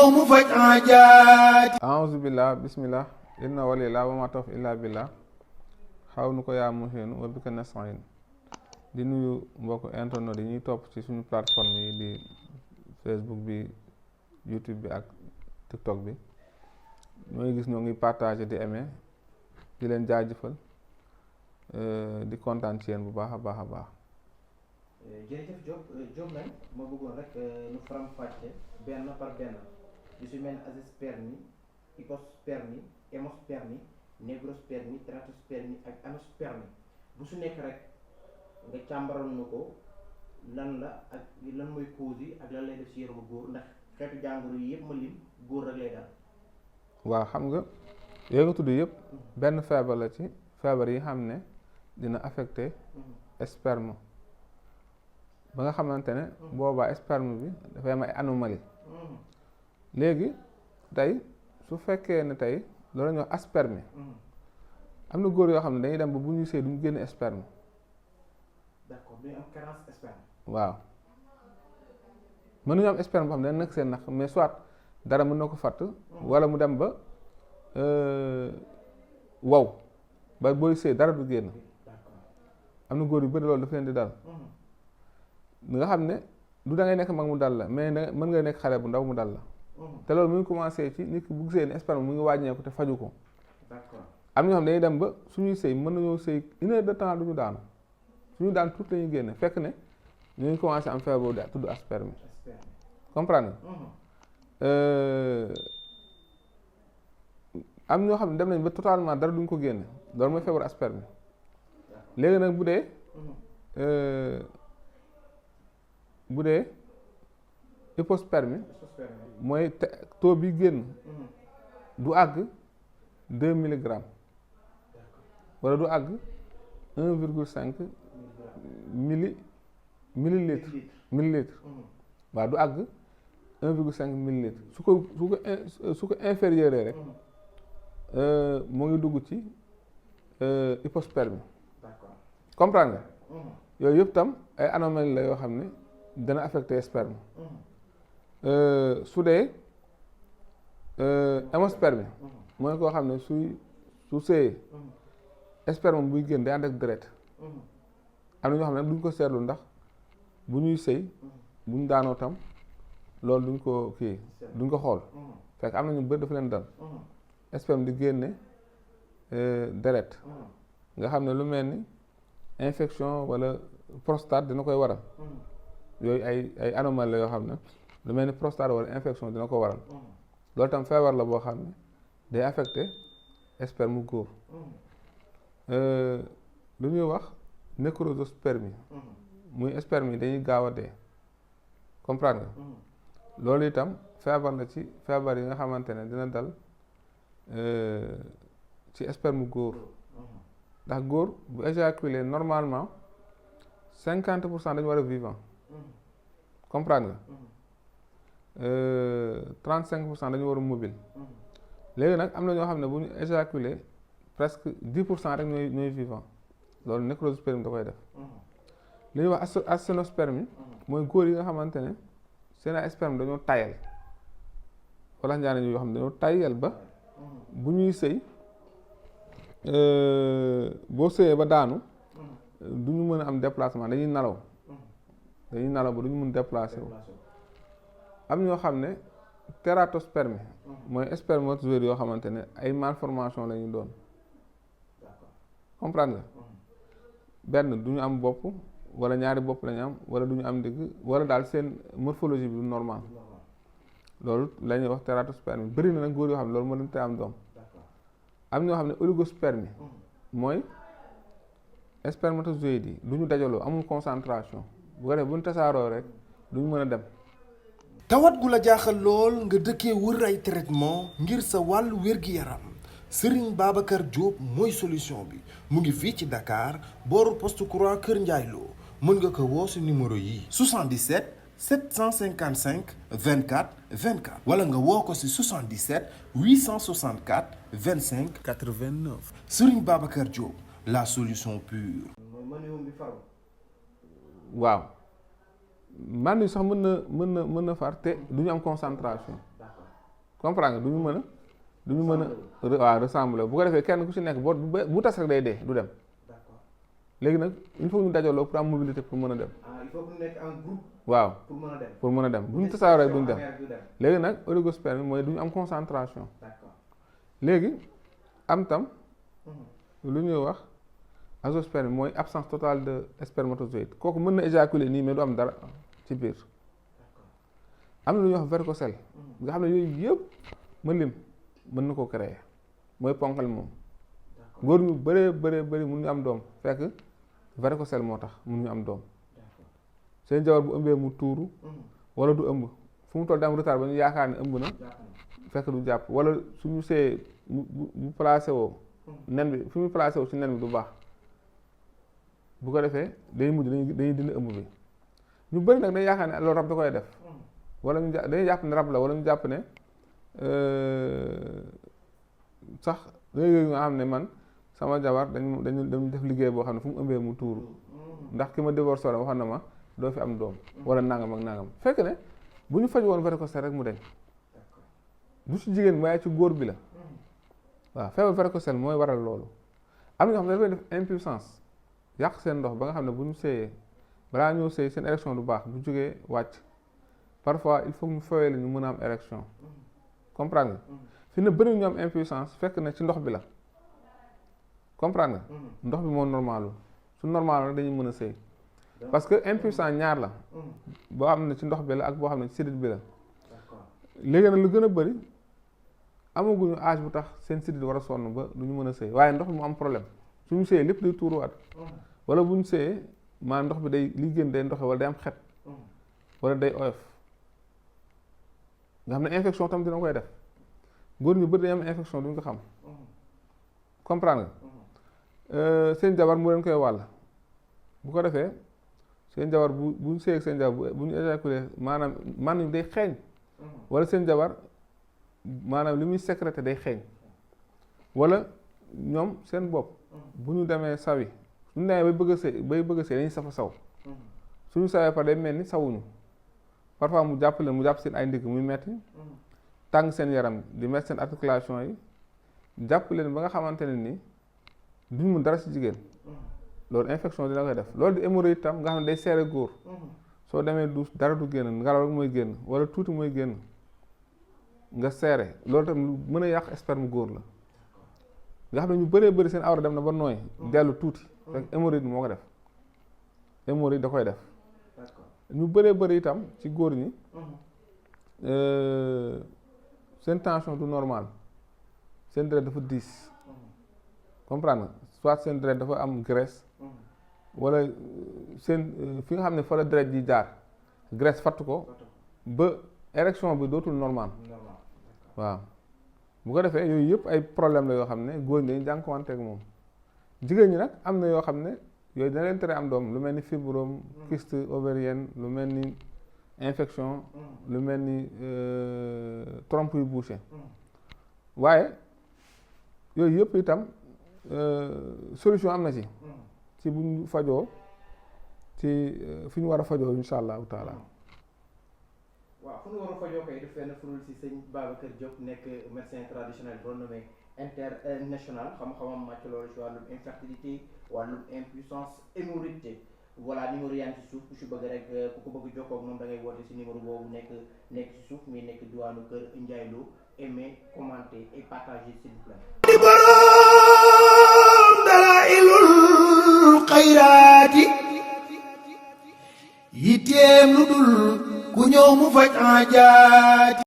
ñëw mu faj aajaati. a'uuzu billah bismillah inna walillah wa ma tawfiq illa billah xaw nu ko yaa muhinu wa bika nasta'in. di nuyu mbokk internet yi ñuy topp ci suñu plateforme yi di Facebook bi, YouTube bi ak TikTok bi. ñooy gis ñoo ngi partager di aimer di leen jaajëfal di kontaan ci yéen bu baax a baax a baax. jërëjëf Diop nag ma bëggoon rek nu faram fàcce benn par benn lu si mel ni azoospermie, hypospermie, hémospermie, négrospermie, tératospermie ak anospermie bu su nekk rek nga càmbaral na ko lan la ak lan mooy cause yi ak lan lay def si yaramu góor ndax xeetu jàngoro yi yëpp ma lim góor rek lay daal. waaw xam nga yooyu nga tudd yëpp benn feebar la ci feebar yi xam ne dina affecté sperme ba nga xamante ne boobaa sperme bi dafay am ay anomalie. léegi tey su fekkee ne tey loolu la ñuy wax aspermie am na góor yoo xam ne dañuy dem ba bu ñuy sëy duñu génne sperme. d'accord duñu am carence sperme. waaw mën nañu am sperme boo xam ne dana nekk seen naq mais soit dara mën na ko fatt wala mu dem ba wow ba booy sëy dara du génn. am na góor yu bëri loolu daf leen di dal. nga xam ne du da ngay nekk mag mu dal la mais da mën nga nekk xale bu ndaw mu dal la. te loolu mu ngi commencé ci nit ki bu gisee ne sperme mu ngi wàññeeku te faju ko. d'accord am ñoo xam ne dañuy dem ba suñuy sëy mën nañoo sëy 1 heure de temps du ñu daanu suñu daan tuuti la ñuy génne fekk ne ñu ngi commencé am feebar boobu tudd aspermie. comprendre nga. am ñoo xam ne dem nañ ba totalement dara duñ ko génne loolu mooy feebaru aspermie. léegi nag bu dee hypospermie mooy taux bi génn du àgg 2 milligrammes wala du àgg 1,5 millilitre waaw du àgg 1,5 millilitre su ko inférieur rek moo ngi dugg ci hypospermie. comprendre nga yooyu yëpp tam ay anomalie la yoo xam ne dana affecté sperme. su dee hémospermie mooy koo xam ne su sëyee sperme buy génn day ànd ak deret. am na ñoo xam ne duñ ko seetlu ndax bu ñuy sëy buñ daanoo tam loolu duñ ko xool fekk am na ñu bëri dafa leen dal sperme di génne deret nga xam ne lu mel ni infection wala prostate dina koy waral. yooyu ay anomalie la yoo xam ne lu mel ni prostate wala infection dina ko waral. loolu tam feebar la boo xam ne day affecté sperme góor. lu ñuy wax nécrospermie muy sperme yi dañuy gaaw a dee. comprendre nga. loolu itam feebar la ci feebar yi nga xamante ne dina dal ci sperme góor. ndax góor bu éjaculé normalement 50% dañu war a vivant. comprendre nga. 35% dañu war a mobile. léegi nag am na ñoo xam ne bu ñu éjaculé presque 10% rek ñooy vivant loolu nécrospermie da koy def. li ñuy wax asténospermie mooy góor yi nga xamante ne seen ay sperme dañoo tayal wala ñaari yoo xam ne dañoo tayal ba bu ñuy sëy boo sëyee ba daanu du ñu mën a am déplacement dañuy nalaw ba du ñu mën déplacer wu. am ñoo xam ne tératospermie mooy spermatozoïde yoo xamante ne ay malformation la ñu doon. comprendre nga. benn du ñu am bopp wala ñaari bopp la ñu am wala du ñu am digg wala daal seen morphologie bi du normal loolu la ñuy wax tératospermie bëri na nag góor yoo xam ne loolu moo leen te am doom. am ñoo xam ne oligospermie mooy spermatozoïdes yi du ñu dajaloo amul concentration bu ko def bu ñu tasaaroo rek du ñu mën a dem. tawat gu la jaaxal lool nga dëkkee wër ay traitement ngir sa wàllu wér-gi-yaram Serigne Babacar Diop mooy solution bi mu ngi fii ci Dakar booru poste courant Kër Ndiaye Lo mën nga ko woo si numéro yi 77 755 24 24 wala nga woo ko si 77 864 25 89 Serigne Babacar Diop la solution pure. waaw man sax mën na far te du ñu am concentration. comprendre nga du ñu mën a waaw ressembler bu ko defee kenn ku ci nekk bu tas rek day dee du dem. d'accord léegi nag il faut ñu dajaloo pour am mobilité pour mën a dem. il faut que ñu nekk en groupe. waaw pour mën a dem pour mën a dem bu ñu tasaaroo rek duñ dem. léegi nag oligospermie mooy du ñu am concentration. d'accord léegi am tam lu ñuy wax azoospermie mooy absence totale de spermatozoïde kooku mën na éjaculer nii mais du am dara ci biir. am na lu ñuy wax varicocèle nga xam ne yooyu yëpp mën na ko créer mooy ponkal moom góor ñu bëree mun ñu am doom fekk varicocèle moo tax mun ñu am doom seen jabar bu ëmbee mu tuuru wala du ëmb fu mu toll di am retard ba ñu yaakaar ne ëmb na fekk du jàpp wala suñu see bu placé woo nen bi fi mu placé woo ci nen bi du baax bu ko defee day mujj dañuy dindi ëmb bi ñu bëri nag dañuy yaakaar ne loolu rab da koy def wala ñu dañuy jàpp ne rab la wala ñu jàpp ne sax léegi nga xam ne man sama jabar dañu def liggéey boo xam ne fu mu ëmbee mu tuuru ndax ki ma divorcé woon waxoon na ma doo fi am doom wala nangam ak nangam fekk ne bu ñu faj woon varicocèle rek mu deñ du ci jigéen waaye ci góor bi la waaw feebar varicocèle mooy waral loolu am na ñoo xam ne dafay def impuissance yàq seen ndox ba nga xam ne bu ñu seeyee balaa ñoo seey seen érection du baax bu jógee wàcc parfois il faut ñu fawee la ñu mën a am érection comprendre nga fi ne bëri ñu am impuissance fekk na ci ndox bi la comprendre nga ndox bi moo normalul su normal rek dañuy mën a sëy parce que impuissance ñaar la boo xam ne ci ndox bi la ak boo xam ne ci sidit bi la léegi nag lu gën a bëri amaguñu âge bu tax seen sidit war a sonn ba du ñu mën a sëy waaye ndox bi mu am problème suñu sëyee lépp day tuuruwaat wala bu ñu sëyee maa ndox bi day li gën day ndoxe wala day am xet wala day oyof nga xam ne infection tam dina koy def góor ñu bëri dañu am infection duñ ko xam comprendre nga seen jabar mu leen koy wàll bu ko defee seen jabar bu ñu sëy ak seen jabar bu ñu éjaculé maanaam man day xeeñ wala seen jabar maanaam li muy sécrété day xeeñ wala ñoom seen bopp bu ñu demee sawi suñu demee bay bëgg a sëy dañuy safa saw suñu sawee par day mel ni sawuñu parfois mu jàpp leen mu jàpp seen ay ndigg muy metti tàng seen yaram di metti seen articulation yi jàpp leen ba nga xamante ne ni duñ mun dara ci jigéen loolu infection dina koy def loolu di hémorroïde tam nga xam ne day seere góor soo demee du dara du génn ngelaw rek mooy génn wala tuuti mooy génn nga seere loolu tam lu mën a yàq sperme góor la nga xam ne ñu bëree bëri seen awra dem na ba nooy dellu tuuti rek hémorroïde moo ko def hémorroïde da koy def ñu bëree bëri itam ci góor ñi seen tension du normal seen deret dafa diis comprendre nga soit seen deret dafa am graisse wala seen fi nga xam ne fa la deret ji jaar graisse fatt ko ba érection bi dootul normal waaw bu ko defee yooyu yëpp ay problème la yoo xam ne góor ñi dañuy jànkuwante ak moom jigéen ñi nag am na yoo xam ne yooyu dina leen tere am doom lu mel ni fibrome kyste ovarienne lu mel ni infection lu mel ni trompe yu bouché waaye yooyu yëpp itam solution am na ci bu ñu fajoo ci fi ñu war a fajoo insha allahu taala. waaw fu ñu war a fajoo koy def fenn furul si sëñ Babacar Diop nekk médecin traditionnel renommé international xam-xamam màcc loolu ci wàllum infertilité wàllum impuissance hémorroïde voilà numéro yaa ngi ci suuf ku si bëgg rek ku ko bëgg jokkoo ak moom da ngay woote si numéro boobu nekk ci suuf mi nekk diwaanu kër Ndiaye Lo aimer commenter et partager s'il vous plaît. dalailul xayraati yitteem lu dul ku ñëw mu faj aajaati